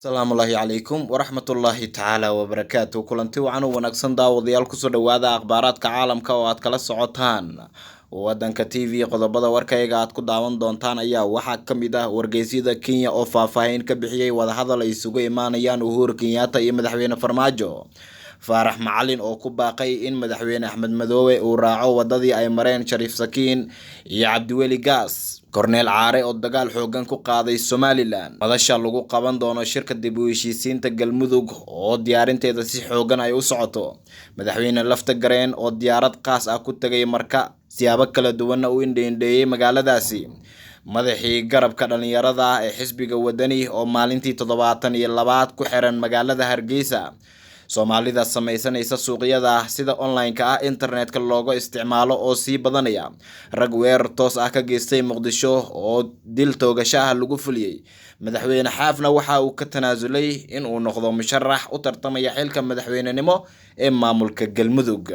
Asalaamu calaykum waraxmatullaahi tacaala wabarakaatu. Kulanti wacan u wanaagsan daawadayaal, kusoo dhawaada akhbaaraadka caalamka oo aad kala socotaan Wadanka TV. Qodobada warkayga aad ku daawan doontaan ayaa waxaa ka mid ah wargeysyada Kenya oo faahfaahin ka bixiyey wadahadal ay isugu imaanayaan Uhuru Kenyatta iyo Madaxweyne Farmaajo, Faarax Macalin oo ku baaqay in Madaxweyne Axmed Madoobe uu raaco wadadii ay mareen Shariif Sakiin iyo Cabdiweli Gaas, Korneel Caare oo dagaal xoogan ku qaaday Somalilan, madasha lagu qaban doono shirka dib u heshiisiinta Galmudug oo diyaarinteeda si xoogan ay u socoto, Madaxweyne Lafta Gareen oo diyaarad qaas ah ku tegay Marka, siyaabo kala duwanna u indheindheeyey magaaladaasi, madaxii garabka dhalinyarada ah ee xisbiga Wadani oo maalintii 72aad ku xiran magaalada Hargeysa, Soomaalida samaysanaysa suuqyada sida online-ka ah internetka looga isticmaalo oo sii badanaya, rag weerar toos ah ka geystay Muqdisho oo dil toogasho ah lagu fuliyey, Madaxweyne Xaafna waxa uu ka tanaasulay in uu noqdo musharax u tartamaya xilka madaxweynenimo ee maamulka Galmudug.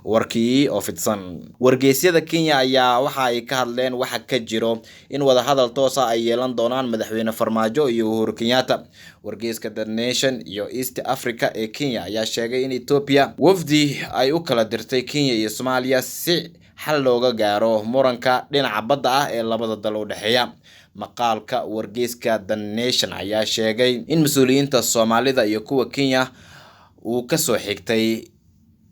Warkii oo fidsan. Wargeysyada Kenya ayaa waxa ay ka hadleen waxa ka jiro in wadahadal toos ah ay yeelan doonaan Madaxweyne Farmaajo iyo Uhuru Kenyatta. Wargeyska The Nation iyo East Africa ee Kenya ayaa sheegay in Ethiopia wafdi ay u kala dirtay Kenya iyo Soomaaliya si xal looga gaaro muranka dhinaca badda ah ee labada dal u dhexeeya. Maqaalka wargeyska The Nation ayaa sheegay in mas-uuliyiinta Soomaalida iyo kuwa Kenya uu kasoo xigtay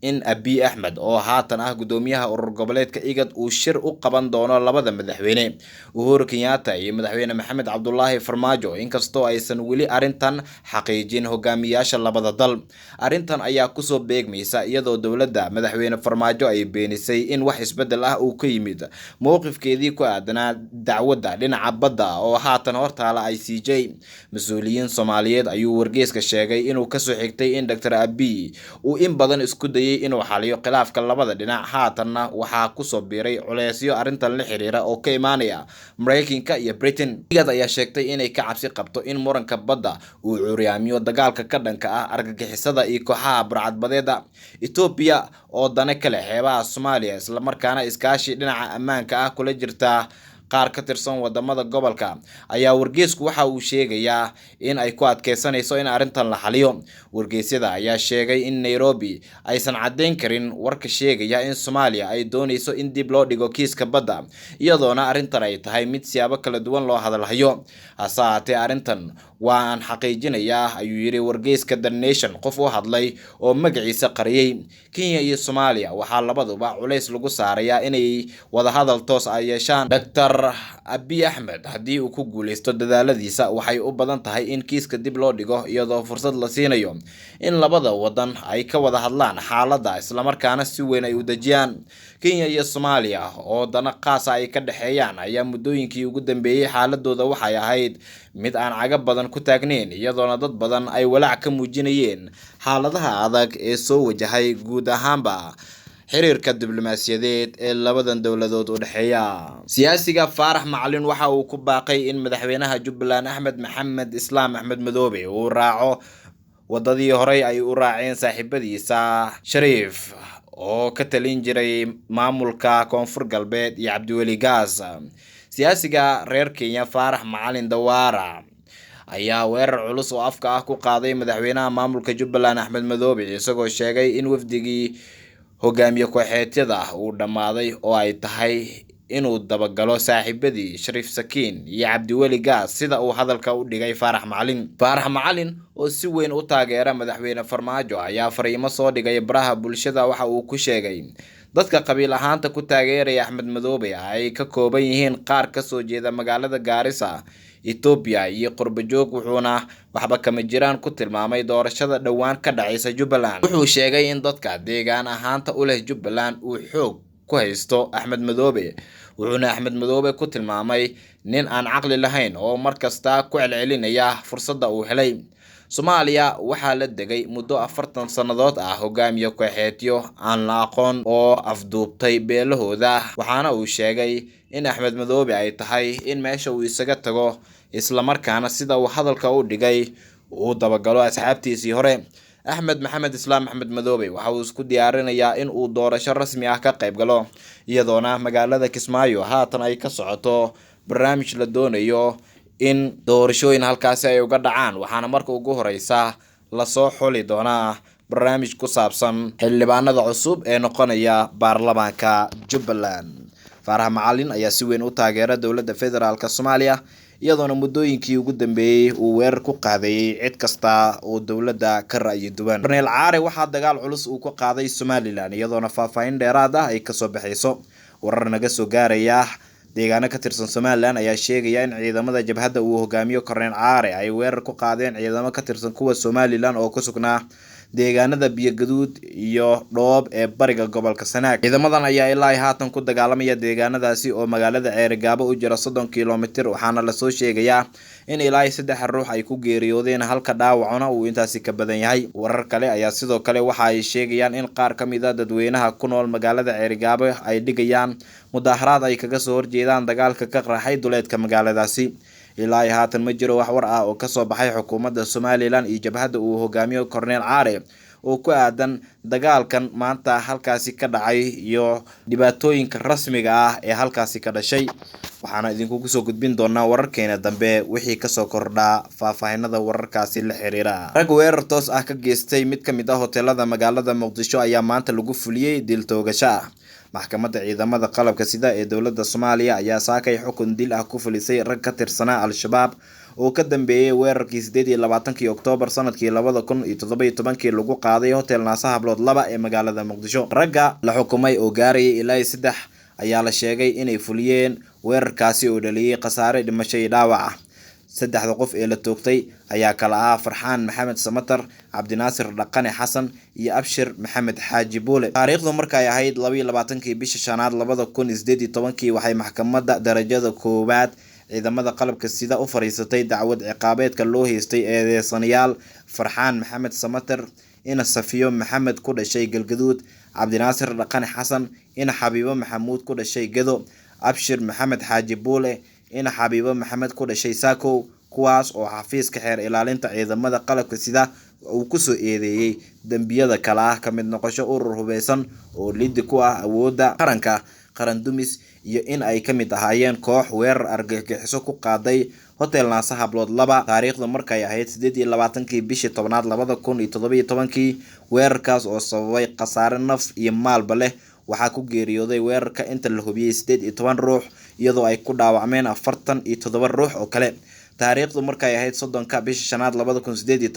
in Abiy Axmed oo haatan ah guddoomiyaha urur goboleedka IGAD uu shir u qaban doono labada madaxweyne, Uhuru Kenyatta iyo Madaxweyne Maxamed Cabdulaahi Farmaajo, inkastoo aysan weli arrintan xaqiijin hogaamiyaasha labada dal. Arrintan ayaa kusoo beegmaysa iyadoo dowladda Madaxweyne Farmaajo ay beenisay in wax isbeddel ah uu ka yimid mowqifkeedii ku aadanaa dacwadda dhinaca badda oo haatan hortaala ICJ. Mas-uuliyiin Soomaaliyeed ayuu wargeyska sheegay inuu kasoo xigtay in Dr Abiy uu in badan isku dayay inuu xaliyo khilaafka labada dhinac, haatanna waxaa kusoo biiray culeysyo arrintan la xiriira oo ka imaanaya Mareykanka iyo Britain. IGAD ayaa sheegtay inay ka cabsi qabto in muranka badda uu curyaamiyo dagaalka ka dhanka ah argagixisada iyo kooxaha burcadbadeeda. Ethiopia oo dane kale xeebaha Soomaaliya islamarkaana iskaashi dhinaca ammaanka ah kula jirta qaar ka tirsan wadamada gobolka ayaa wargeysku waxa uu sheegayaa in ay ku adkeysanayso in arrintan la xaliyo. Wargeysyada ayaa sheegay in Nairobi aysan caddeyn karin warka sheegaya in Soomaaliya ay dooneyso in dib loo dhigo kiiska badda, iyadoona arrintan ay tahay mid siyaabo kala duwan loo hadalhayo. Hase haatee, arrintan waa aan xaqiijinayaa, ayuu yidhi wargeyska The Nation qof u hadlay oo magaciisa qariyey. Kenya iyo Soomaaliya waxaa labaduba culays lagu saarayaa inay wadahadal toos ah yeeshaan. Dr Abiy Axmed haddii uu ku guuleysto dadaaladiisa, waxay u badan tahay in kiiska dib loo dhigo, iyadoo fursad la siinayo in labada wadan ay ka wada hadlaan xaaladda islamarkaana si weyn ay u dejiyaan. Kenya iyo Soomaaliya oo dana qaasa ay ka dhexeeyaan ayaa muddooyinkii ugu dambeeyey xaaladooda waxay ahayd mid aan caga badan ku taagnayn, iyadoona dad badan ay walaac ka muujinayeen xaaladaha adag ee soo wajahay guud ahaanba xiriirka diblomaasiyadeed ee labadan dowladood u dhexeeya. Siyaasiga Faarax Macalin waxa uu ku baaqay in madaxweynaha Jubbaland Axmed Maxamed Islaam Axmed Madoobe uu raaco wadadii horey ay u raaceen saaxiibadiisa Shariif oo ka talin jiray maamulka Koonfur Galbeed iyo Cabdiweli Gaas. Siyaasiga reer Kenya Faarax Macalin Dawaara ayaa weerar culus oo afka ah ku qaaday madaxweynaha maamulka Jubbaland Axmed Madoobe, isagoo sheegay in wafdigii hogaamiye kooxeedyada uu dhammaaday oo ay tahay inuu dabagalo saaxiibadii Shariif Sakiin iyo Cabdiweli Gaas, sida uu hadalka u dhigay Faarax Macalin. Faarax Macalin oo si weyn u taageera Madaxweyne Farmaajo ayaa fariimo soo dhigay baraha bulshada. Waxa uu ku sheegay dadka qabiil ahaanta ku taageeraya Axmed Madoobe ay ka kooban yihiin qaar kasoo jeeda magaalada Gaarisa, Ethiopia iyo qurbajoog, wuxuuna waxba kama jiraan ku tilmaamay doorashada dhowaan ka dhacaysa Jubbaland. Wuxuu sheegay in dadka deegaan ahaanta u leh Jubbaland uu xoog ku haysto Axmed Madoobe, wuxuuna Axmed Madoobe ku tilmaamay nin aan caqli lahayn oo mar kasta ku celcelinaya fursadda uu helay. Soomaaliya waxaa la degay muddo 40 sannadood ah hogaamiye kooxeedyo aan la aqoon oo afduubtay beelahooda, waxaana uu sheegay in Axmed Madoobe ay tahay in meesha uu isaga tago islamarkaana sida uu hadalka u dhigay uu dabagalo asxaabtiisii hore. Axmed Maxamed Islaam Axmed Madoobe waxa uu isku diyaarinayaa in uu doorasho rasmi ah ka qayb galo, iyadoona magaalada Kismaayo haatan ay ka socoto barnaamij la doonayo in doorashooyin halkaasi ay uga dhacaan, waxaana marka ugu horeysa lasoo xuli doonaa barnaamij ku saabsan xildhibaanada cusub ee noqonaya baarlamaanka Jubbaland. Faarax Macalin ayaa si weyn u taageera dowladda federaalk Soomaaliya, iyadoona muddooyinkii ugu dambeeyey uu weerar ku qaadayay cid kasta oo dowladda ka ra'yi duwan. Korneel Caare waxaa dagaal culus uu ku qaaday Somalilan, iyadoona faahfaahin dheeraad ah ay kasoo baxayso. Warar naga soo gaaraya deegaano ka tirsan Somalilan ayaa sheegaya in ciidamada jabhadda uu hogaamiyo Korneel Caare ay weerar ku qaadeen ciidamo ka tirsan kuwa Somalilan oo ku sugnaa deegaanada Biyogaduud iyo Dhoob ee bariga gobolka Sanaag. Ciidamadan ayaa ilaa haatan ku dagaalamaya deegaanadaasi oo magaalada Ceerigaabo u jira 30 kiiloomitir, waxaana lasoo sheegayaa in ilaa 3 ruux ay ku geeriyoodeen halka dhaawacuna uu intaasi ka badan yahay. Warar kale ayaa sidoo kale waxa ay sheegayaan in qaar ka mid ah dadweynaha ku nool magaalada Ceerigaabo ay dhigayaan mudaharaad ay kaga soo horjeedaan dagaalka ka qarxay duleedka magaaladaasi. Ilaa haatan ma jiro wax war ah oo kasoo baxay xukuumadda Somalilan iyo jabhadda uu hogaamiyo Korneel Caare oo ku aadan dagaalkan maanta halkaasi ka dhacay iyo dhibaatooyinka rasmiga ah ee halkaasi ka dhashay. Waxaana idinkugu soo gudbin doonaa wararkeena dambe wixii kasoo kordhaa faahfaahinada wararkaasi la xiriira. Rag weerar toos ah ka geystay mid ka mid ah hoteelada magaalada Muqdisho ayaa maanta lagu fuliyey dil toogasho ah. Maxkamadda ciidamada qalabka sida ee dowladda Soomaaliya ayaa saakay xukun dil ah ku fulisay rag ka tirsanaa Al-Shabaab oo ka dambeeyay weerarkii 28 Oktoobar sanadkii 2017 lagu qaaday hotel Naasa Hablood 2 ee magaalada Muqdisho. Ragga la xukumay oo gaarayay ilaa 3 ayaa la sheegay inay fuliyeen weerarkaasi oo dhaliyay khasaare dhimasho iyo dhaawac ah. 3 qof ee la toogtay ayaa kala ah Farxaan Maxamed Samatar, Cabdinaasir Dhaqane Xasan iyo Abshir Maxamed Xaaji Buule. Taariikhdu markay ahayd 22 bisha shanaad 2018 waxay maxkamadda darajada koowaad ciidamada qalabka sida u fariisatay dacwad ciqaabeedka loo haystay eedeysanayaal Farxaan Maxamed Samatar, ina Safiyo Maxamed ku dhashay Galgaduud, Cabdinaasir Dhaqane Xasan, ina Xabiibo Maxamuud ku dhashay Gedo, Abshir Maxamed Xaaji Buule, ina Xabiibo Maxamed ku dhashay Saakow, kuwaas oo xafiiska xeer ilaalinta ciidamada qalabka sida uu kusoo eedeeyay dambiyada kala ah ka mid noqosho urur hubeysan oo liddi ku ah awoodda qaranka, qaran dumis iyo in ay ka mid ahaayeen koox weerar argagixiso ku qaaday hotel Naasa Hablood 2. Taariikhdu markay ahayd 28 bishii tobnaad 2017 weerarkaas oo sababay khasaare naf iyo maalba leh. Waxaa ku geeriyooday weerarka inta la hubiyey 18 ruux, iyadoo ay ku dhaawacmeen 47 ruux oo kale. Taariikhdu markay ahayd 30 bisha shanaad 2018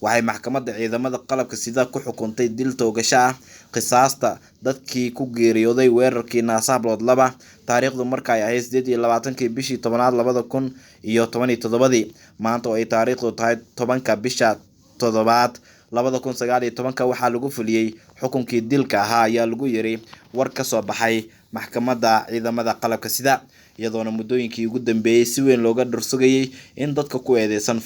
waxay maxkamadda ciidamada qalabka sida ku xukuntay dil toogasho ah qisaasta dadkii ku geeriyooday weerarkii Naasa Hablood 2. Taariikhdu markay ahayd 28 bishii tobnaad 2017. Maanta oo ay taariikhdu tahay 10 bisha toddobaad 2019 waxaa lagu fuliyey xukunkii dilka ahaa ayaa lagu yiri war ka soo baxay maxkamadda ciidamada qalabka sida, iyadoona muddooyinkii ugu dambeeyey si weyn looga dhursugayay in dadka ku eedeysan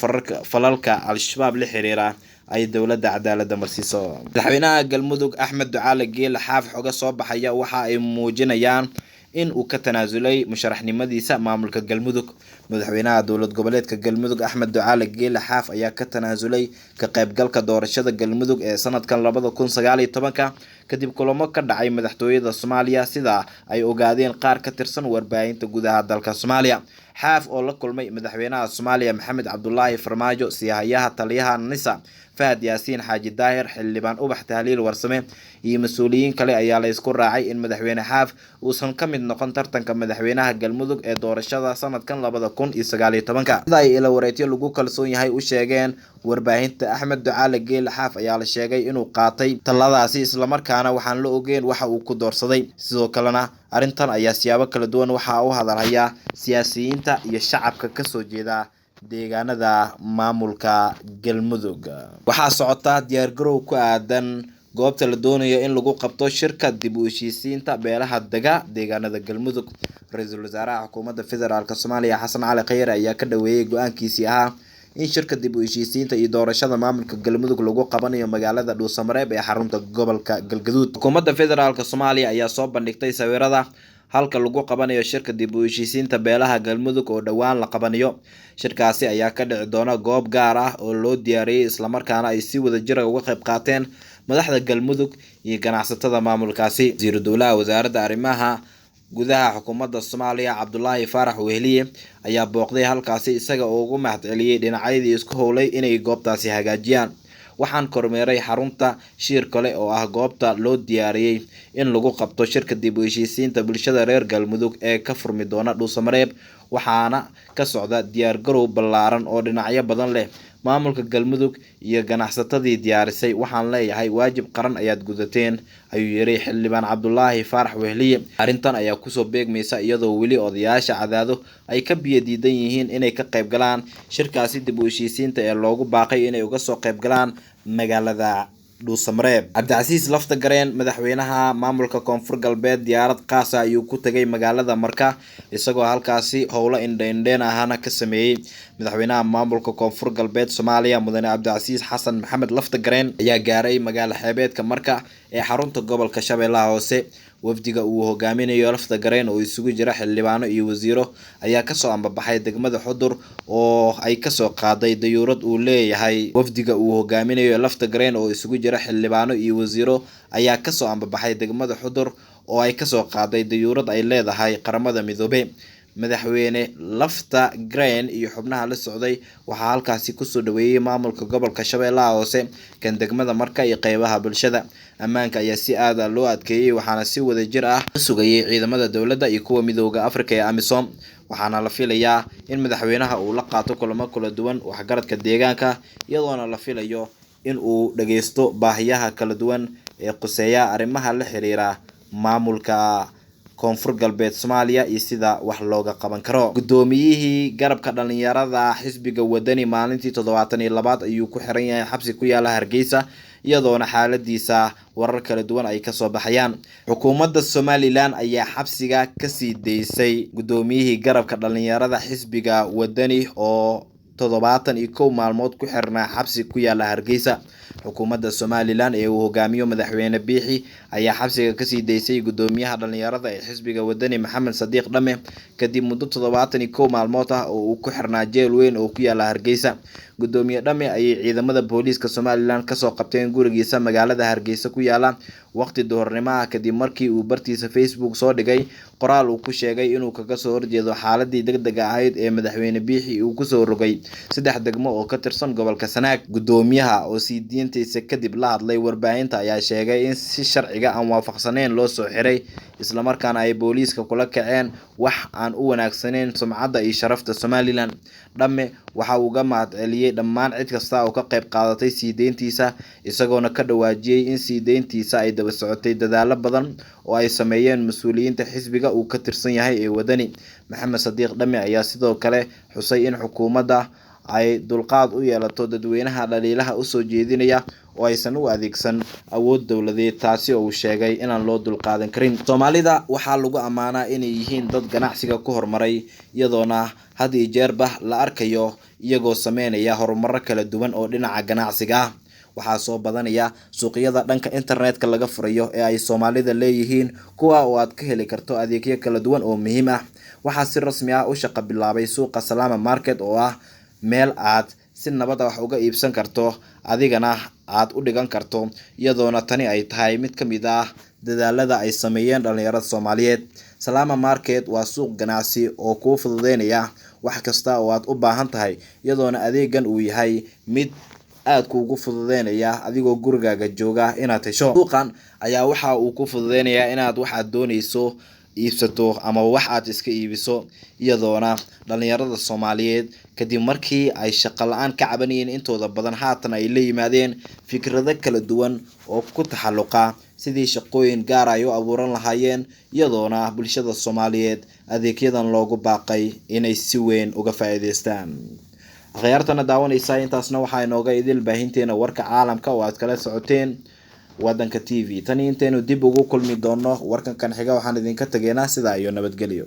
falalka Al-Shabaab la xiriira ay dowladda cadaaladda marsiiso. Madaxweynaha Galmudug Axmed Ducaale Geele Xaaf xoga soo baxaya waxa ay muujinayaan in uu ka tanaasulay musharaxnimadiisa maamulka Galmudug. Madaxweynaha dowlad goboleedka Galmudug Axmed Ducaale Geele Xaaf ayaa ka tanaasulay ka qaybgalka doorashada Galmudug ee sanadkan 2019 kadib kulamo ka dhacay madaxtooyada Soomaaliya, sida ay ogaadeen qaar ka tirsan warbaahinta gudaha dalka Soomaaliya. Xaaf oo la kulmay madaxweynaha Soomaaliya Maxamed Cabdulaahi Farmaajo, siyahayaha taliyaha NISA Fahad Yaasiin Xaaji Daahir, xildhibaan Ubax Tahliil Warsame iyo mas-uuliyiin kale ayaa la isku raacay in madaxweyne Xaaf uusan ka mid noqon tartanka madaxweynaha Galmudug ee doorashada sanadkan 2019. Sida ay ila wareetyo lagu kalsoon yahay u sheegeen warbaahinta, Axmed Ducaale Geele Xaaf ayaa la sheegay inuu qaatay taladaasi, islamarkaana waxaan la ogeyn waxa uu ku doorsaday. Sidoo kalena arrintan ayaa siyaabo kala duwan waxaa u hadalhaya siyaasiyiinta iyo shacabka kasoo jeeda deegaanada maamulka Galmudug. Waxaa socota diyaargarow ku aadan goobta la doonayo in lagu qabto shirka dib u heshiisiinta beelaha dega deegaanada Galmudug. Ra-iisul wasaaraha xukuumadda federaalk Soomaaliya Xasan Cali Khayre ayaa ka dhaweeyay go-aankiisii ahaa in shirka dib u heshiisiinta iyo doorashada maamulka Galmudug lagu qabanayo magaalada Dhuusamareeb ee xarunta gobolka Galgaduud. Xukuumadda federaalk Soomaaliya ayaa soo bandhigtay sawirada halka lagu qabanayo shirka dib u heshiisiinta beelaha Galmudug oo dhowaan la qabanayo. Shirkaasi ayaa ka dhici doona goob gaar ah oo loo diyaariyey, islamarkaana ay si wadajir ah uga qayb qaateen madaxda Galmudug iyo ganacsatada maamulkaasi. Wasiiru dowlaha wasaaradda arrimaha gudaha xukuumadda Soomaaliya Cabdulaahi Faarax Wehliye ayaa booqday halkaasi, isaga oo ugu mahadceliyey dhinacyadii isku howlay inay goobtaasi hagaajiyaan. Waxaan kormeeray xarunta shir kale oo ah goobta loo diyaariyey in lagu qabto shirka dib u heshiisiinta bulshada reer Galmudug ee ka furmi doona Dhuusamareeb, waxaana ka socda diyaargarow ballaaran oo dhinacyo badan leh. Maamulka Galmudug iyo ganacsatadii diyaarisay waxaan leeyahay waajib qaran ayaad gudateen, ayuu yiri Xildhibaan Cabdulaahi Faarax Wehliye. Arrintan ayaa kusoo beegmaysa iyadoo weli odayaasha Cadaado ay ka biyo diidan yihiin inay ka qayb galaan shirkaasi dib u heshiisiinta ee loogu baaqay inay uga soo qayb galaan magaalada Dhuusamareeb. Cabdicasiis Laftagareen, madaxweynaha maamulka Koonfur Galbeed, diyaarad qaas ah ayuu ku tagay magaalada Marka, isagoo halkaasi howlo indho-indheyn ahna ka sameeyey. Madaxweynaha maamulka Koonfur Galbeed Soomaaliya Mudane Cabdicasiis Xasan Maxamed Laftagareen ayaa gaaray magaalo xeebeedka Marka ee xarunta gobolka Shabeellaha Hoose. Wafdiga uu hogaaminayo Laftagareen oo isugu jira xildhibaano iyo wasiiro ayaa kasoo ambabaxay degmada Xudur oo ay kasoo qaaday dayuurad uu leeyahay. Wafdiga uu hogaaminayo Laftagareen oo isugu jira xildhibaano iyo wasiiro ayaa kasoo ambabaxay degmada Xudur oo ay kasoo qaaday dayuurad ay leedahay Qaramada Midoobay. Madaxweyne Laftagareen iyo xubnaha la socday waxaa halkaasi kusoo dhaweeyey maamulka gobolka Shabeellaha Hoose, kan degmada Marka iyo qeybaha bulshada. Ammaanka ayaa si aad ah loo adkeeyey, waxaana si wadajir ah u sugayay ciidamada dowladda iyo kuwa midowda Afrika ee AMISOM. Waxaana la filayaa in madaxweynaha uu la qaato kulamo kala duwan waxgaradka deegaanka, iyadoona la filayo in uu dhageysto baahiyaha kala duwan ee quseeya arrimaha la xiriira maamulka Koonfur Galbeed Soomaaliya iyo sida wax looga qaban karo. Guddoomiyihii garabka dhalinyarada xisbiga Wadani maalintii 72aad ayuu ku xiran yahay xabsi ku yaala Hargeysa, iyadoona xaaladiisa warar kala duwan ay kasoo baxayaan. Xukuumadda Somaliland ayaa xabsiga kasii daysay guddoomiyihii garabka dhalinyarada xisbiga Wadani oo 71 maalmood ku xirnaa xabsi ku yaala Hargeysa. Xukuumadda Somaliland ee uu hogaamiyo madaxweyne Biixi ayaa xabsiga kasii daysay guddoomiyaha dhalinyarada ee xisbiga Wadani Maxamed Sadiiq Dhame kadib muddo 71 maalmood ah oo uu ku xirnaa jeel weyn oo ku yaala Hargeysa. Guddoomiye Dhame ayay ciidamada booliiska Somaliland kasoo qabteen gurigiisa magaalada Hargeysa ku yaala waqti duhurnimo ah, kadib markii uu bartiisa Facebook soo dhigay qoraal uu ku sheegay inuu kaga soo horjeedo xaaladii degdega ahayd ee madaxweyne Biixi uu kusoo rogay 3 degmo oo ka tirsan gobolka Sanaag. Guddoomiyaha oo sii diintiisa kadib la hadlay warbaahinta ayaa sheegay in si sharciga aan waafaqsaneyn loo soo xiray, islamarkaana ay booliiska kula kaceen wax aan u wanaagsaneyn sumcadda iyo sharafta Somaliland. Dhame waxa uu uga mahadceliyey dhammaan cid kasta oo ka qayb qaadatay sii deyntiisa, isagoona ka dhawaajiyey in sii deyntiisa ay daba socotay dadaallo badan oo ay sameeyeen mas-uuliyiinta xisbiga uu ka tirsan yahay ee Wadani. Maxamed Sadiiq Dhame ayaa sidoo kale xusay in xukuumadda ay dulqaad u yeelato dadweynaha dhaliilaha usoo jeedinaya oo aysan u adeegsan awood dowladeed, taasi oo uu sheegay inaan loo dulqaadan karin. Soomaalida waxaa lagu ammaanaa inay yihiin dad ganacsiga ku horumaray, iyadoona had iyo jeerba la arkayo iyagoo sameynaya horumaro kala duwan oo dhinaca ganacsiga ah. Waxaa soo badanaya suuqyada dhanka internetka laga furayo ee ay Soomaalida leeyihiin, kuwa oo aad ka heli karto adeegyo kala duwan oo muhiim ah. Waxaa si rasmi ah u shaqo bilaabay suuqa Salama Market oo ah meel aad si nabad ah wax uga iibsan karto, adigana aad u dhigan karto, iyadoona tani ay tahay mid ka mid ah dadaalada ay sameeyeen dhalinyarada Soomaaliyeed. Salama Market waa suuq ganacsi oo kuu fududeynaya wax kasta oo aad u baahan tahay, iyadoona adeegan uu yahay mid aad kuugu fududeynaya adigoo gurigaaga jooga inaad hesho. Suuqan ayaa waxa uu ku fududeynayaa inaad waxaad dooneyso iibsato ama wax aad iska iibiso, iyadoona dhalinyarada Soomaaliyeed kadib markii ay shaqo la-aan ka cabanayeen intooda badan haatan ay la yimaadeen fikrado kala duwan oo ku taxalluqa sidii shaqooyin gaar ay u abuuran lahaayeen, iyadoona bulshada Soomaaliyeed adeegyadan loogu baaqay inay si weyn uga faa'iideystaan. Akhyaartana daawanaysa, intaasna waxaa inooga idil baahinteena warka caalamka oo aad kala socoteen Waddanka TV. Tani intaynu dib ugu kulmi doono warkan kan xiga, waxaan idinka tegeynaa sidaa iyo nabadgelyo.